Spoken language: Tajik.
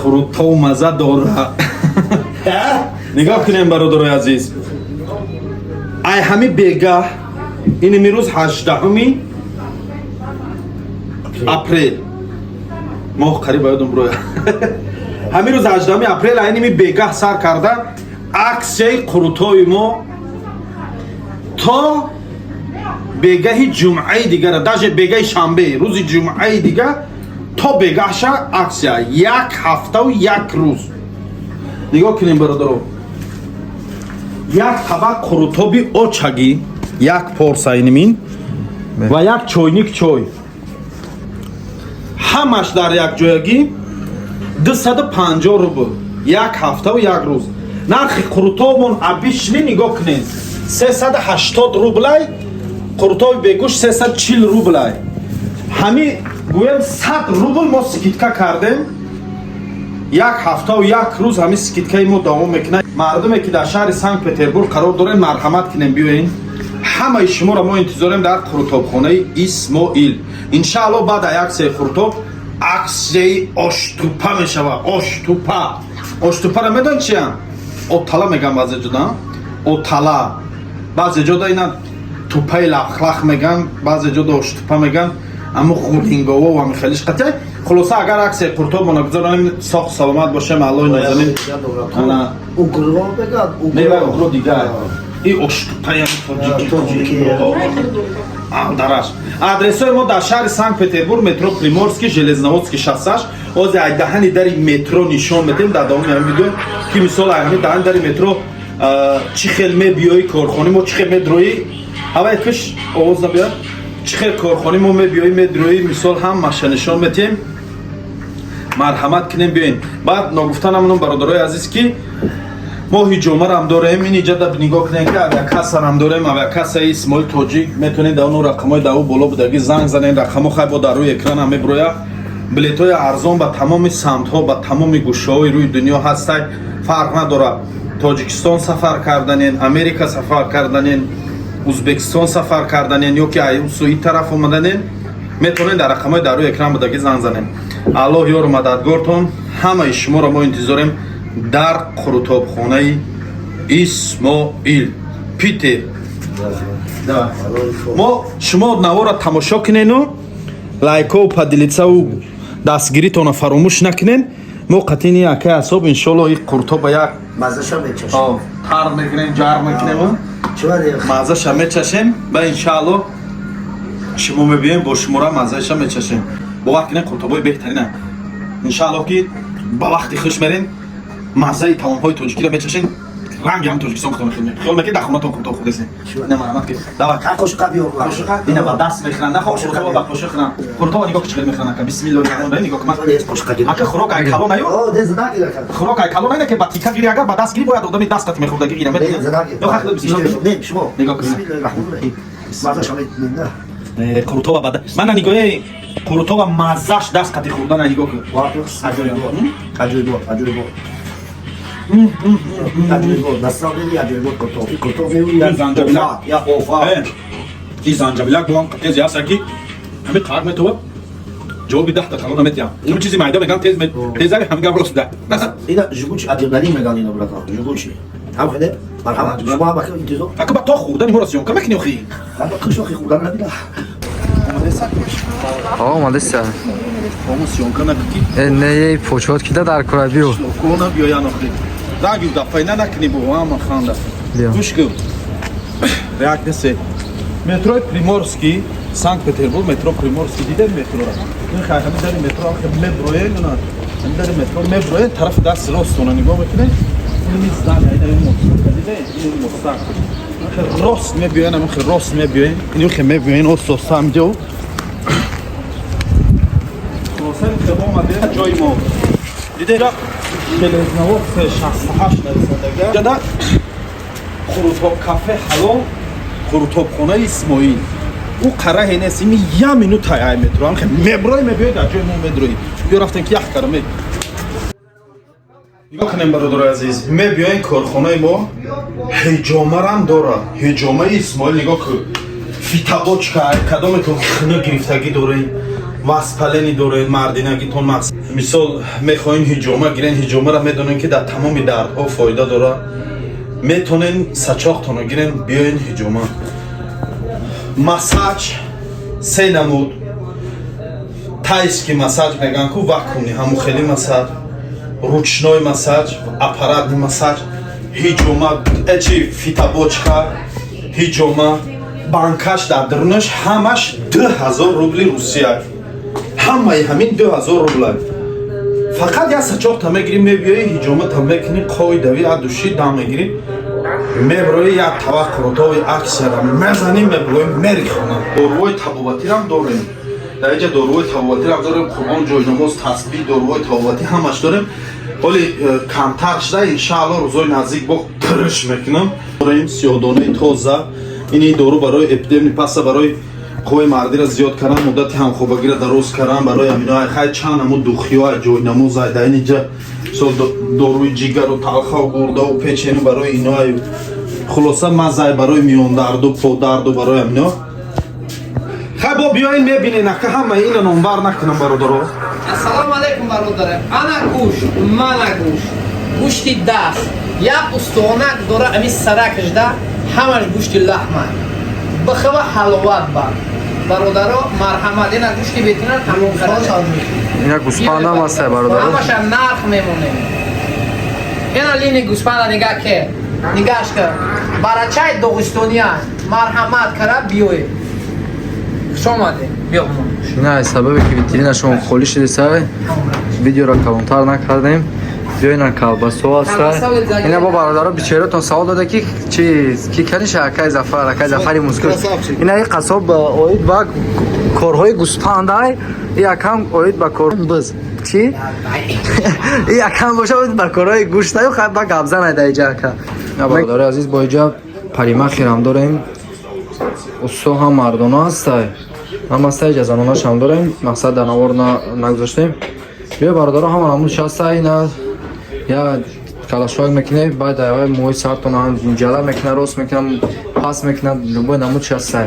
Қурутоб маза дора. Нигоҳ кунем, бародарои азиз, ай ҳами бегаҳ, ин имрӯз 18-уми апрел, моҳ қариб ба ёдум бироя. Ҳамин рӯз, 18-уми апрел, айними бегаҳ сар карда аксияи қурутоби мо то бегаҳи ҷумъаи дигара, даже бегаҳи шанбе, рӯзи ҷумъаи дига то бегаҳша аксия, як ҳафтаву як рӯз. Нигоҳ кунем, бародаро, як табақ қурутоби очагӣ, як порса инимин ва як чойник чой, ҳамаш дар якҷоягӣ 250 рубл, як ҳафтаву як рӯз. Нархи қурутобмон обычный, нигоҳ кунед, 380 рублай, қурутоби бегӯшт 340 рублай. Ҳами гӯем, 100 рубл мо скидка кардем. Як ҳафтаву як рӯз ҳамин скидкаи мо давом мекунад. Мардуме, ки дар шаҳри Санкт Петербург қарор дорем, марҳамат кунем, биёен. Ҳамаи шуморо мо интизорем дар қурутобхонаи Исмоил. Иншаалло, баъд аз аксияи қурутоб аксияи оштупа мешавад. Оштупа, оштупара медон чиям? Отала меган баъзе ҷода, отала, баъзе ҷода ина тупаи лахлах меган, баъзе ҷода оштупа меган. Аммо ғулингово ва михелиш қатъя. Хулоса, агар аксияи қуртобона гузаронем, соҳ саломат бошем, Аллои нозанин. Ана. Угро меган. Не, вай угро дигар, и оштупаям тоҷики. Дараш адресҳои мо дар шаҳри Санкт Петербург, метро Приморский, Железноводский шоссаш. Озе ай даҳани дари метро нишон медиҳем дар давоми ҳамин видео, ки мисол ай ҳамин даҳани дари метро чӣ хел мебиёӣ корхони мо, чӣ хел медроӣ, ҳавай киш овоз набиёд, чӣ хел корхони мо мебиёӣ, медроӣ, мисол ҳамаша нишон медиҳем. Марҳамат кунем, биёен. Баъд ногуфта намонам, бародарои азиз, ки мо ҳиҷомарам дорем. Ин иҷада нигоҳ кунем, ки авиакассарам дорем, авиакассаи Исмоил Тоҷик. Метавонед дар ону рақамҳои дар ӯ боло будагӣ занг занед. Рақамҳо хай бо дар рӯи экранам мебирояд. Билетҳои арзон ба тамоми самтҳо, ба тамоми гӯшаҳои рӯи дунё ҳастай. Фарқ надорад, Тоҷикистон сафар карданен, Америка сафар карданен, Узбекистон сафар карданен ё ки сӯи тараф омаданен, метавонед дар рақамҳои дар рӯи экран будагӣ занг занед. Аллоҳ ёру мададгортон. Ҳамаи шуморо мо интизорем дар қурутобхонаи Исмоил, Питер. Мо шумо навора тамошо кунену лайкову поделиться-ву дастгиритонро фаромӯш накунен. Мо қатини акай асоб, иншоалло, и қурутоба як Мазаша мечашем. Тар мекунем, ҷар мекунем, мазаша мечашем ва, иншаалло, шумо мебием, бо шумора мазаша мечашем. Бовар кунем, қурутобои беҳтарина. Иншаалло, ки ба вақти хуш мерен, маззаи таомҳои тоҷикиро мечашен, ранги ҳам Тоҷикистон худо мехӯрем. Хиёл мекунед, дар хонатон қурутоб хӯрдесен. Ина, марҳамат ки, давай. Қошуқа биёр. Қошуқа ина ба даст мехӯранд, нахо, қурутоба ба қошуқ хӯранд. Қурутоба нигоҳ, ки чӣ хел мехӯранд, ака. Бисмиллоҳи раҳмони раҳим. Нигоҳ кун. Қошуқа гир. Ака, хӯрок ай калон аю. О, не, зина гир. Хӯрок ай калон айна, ки ба тика гири, агар ба даст гири, бояд одами даст қати мехӯрдагӣ гира. Не, зина гир. Ё хахло, бисмиллоҳ. Не, шумо. Нигоҳ кун. Бисмиллоҳи раҳмони раҳим. Мазаша мена. Қурутоба бада мана нигоҳе, қурутоба маззаш даст қати хӯрдан, нигоҳ кун. Аҷоибот. Аҷоибот, аҷоибот. Аҷоибот. На самом деле аҷоибот қуртоб. И қуртоб я Занҷабила. Я офа. И занҷабилак бо тези ҳаста, ки ҳами қақ метова, ҷавоби 10-та калона метиҳам. Ҳами чизи майда меган, тез тезари, ҳами гап рост да. Ина жгучий адреналин меган ина, братан. Жгучий. Ҳам хеле марҳамат. Шумо ҳам бахир интизор. Ака, ба то хӯрдани моро съёмка мекунӣ охи? Ҳама қишохи хӯрдан набина. Омадеса. Омо, съёмка накунӣ. Э, не, ей почот кида дар кора, биё. Кона биёян охи. Ранги дафайна накунӣ, бо ҳама ханда. Биё. Гӯш кун. Реак несе. Метрои Приморский, Санкт Петербург, метро Приморский, дидем метрора. Ин хай ҳамин дари метро хе меброен, на. Ҳамин дари метро меброен, тарафи даст ростона нигоҳ мекунед. Ин здание, ин мост, диде? Ин моста. Хе рост мебиёен, ҳамин хе рост мебиёен. Ин хе мебиёен, ост ҳамҷо. Хулоса, ин хе омадем ҷои мо. Диде, Железноводская 68 нависандага. Ҷада Қурутоб кафе ҳалол, қурутобхонаи Исмоил. Ӯ қараҳе нест, ими я минута ай метро ам хе меброи, мебиёй, дар ҷои мо медрои. Биё, рафтем, ки ях кара ме. Нигоҳ кунем, бародарои азиз, мебиёен корхонаи мо, ҳиҷомарам дорад. Ҳиҷомаи Исмоил, нигоҳ кун. Фитобочка, кадометон хина гирифтагӣ дорем. Воспаление доред, мардинагитон мақс, мисол, мехоҳем ҳиҷома гирен, ҳиҷомаро медонем, ки дар тамоми дардҳо фоида дорад. Метонен сачоқтонро гирен, биёен ҳиҷома. Массаж се намуд: тайский массаж меган ку, вакуумный, ҳаму хели массаж, ручной массаж, аппаратный массаж, ҳиҷома, эчи, фитобочка, ҳиҷома, банкаш дар дарунаш, ҳамаш 2000 рубли Русия. Ҳамаи ҳамин 2000 рубла. Фақат як сачоқта мегирӣ, мебиёӣ, ҳиҷомата мекунӣ, қоидави от души дам мегирӣ, меброи, як тавақ қурутови аксияра мезанӣ, меброи, мери хона. Доруҳои табобатирам дорем дар инҷа, доруҳои табобатирам дорем: Қуръон, ҷойнамоз, тасбиҳ, доруҳои табобатӣ ҳамаш дорем. Ҳоли камтар шуда, иншаалло, рӯзои наздик бо тириш мекунам. Дорем сиёҳдонаи тоза. Ини дору барои эпидемни паса, барои қувваи мардиро зиёд кардан, муддати ҳамхобагиро дароз кардан, барои ҳамино хай чанд намуд духиҳо, ҷойнамоз. Дар инҷа, мисол, доруи ҷигару талхаву гурдаву печени, барои ино, хулоса, мазай, барои миёндарду, подарду, барои ҳамино. Хай, бо биёин, мебинен, ака, ҳамаи ина номбар накунам, бародаро. Ассалому алайкум, бародаре. Ана гӯшт, мана гӯшт. Гӯшти даст. Як устонак дора, ами саракашда ҳамаш гӯшти лаҳма. Бихава, ҳаловат ба. Бародаро, марҳамат, ина гӯшти ветеринар тамом карда. Ина гӯспандам ҳаста, бародаро. Ҳамаша нарх мемонем. Ина лини гӯспанда нигаҳ ке. Нигаҳш кар. Барачаи Доғистония. Марҳамат кара биёед. Хуш омадед. Биё. Ина сабабе ки витрина шумо холӣ шудеса, видеоро калонтар накардем. Биёина, колбасо ҳаста. Ина бо бародаро бичеротон савол дода, ки чи ки каниша, акай Зафар, акай Зафари Мускӯш. Ина и қассоб оид ба корҳои гӯспандай, и акам оид ба кор биз чи, и акам боша, оид ба корҳои гӯштаю. Хай, ба гапзанай дар иҷа, ака. Бародари азиз, бо иҷа парикмахерам дорем. Усто ҳам мардона ҳастай, ҳам ҳастай, иҷа занонашам дорем. Мақсад, дар навор нагузоштем. Биё, бародаро, ҳама намуд шаста. Ина я калашвак мекунем, баъд ай мӯи сартон ҳам ҷала мекуна, рост мекуна, пас мекуна, любой намуд шастай.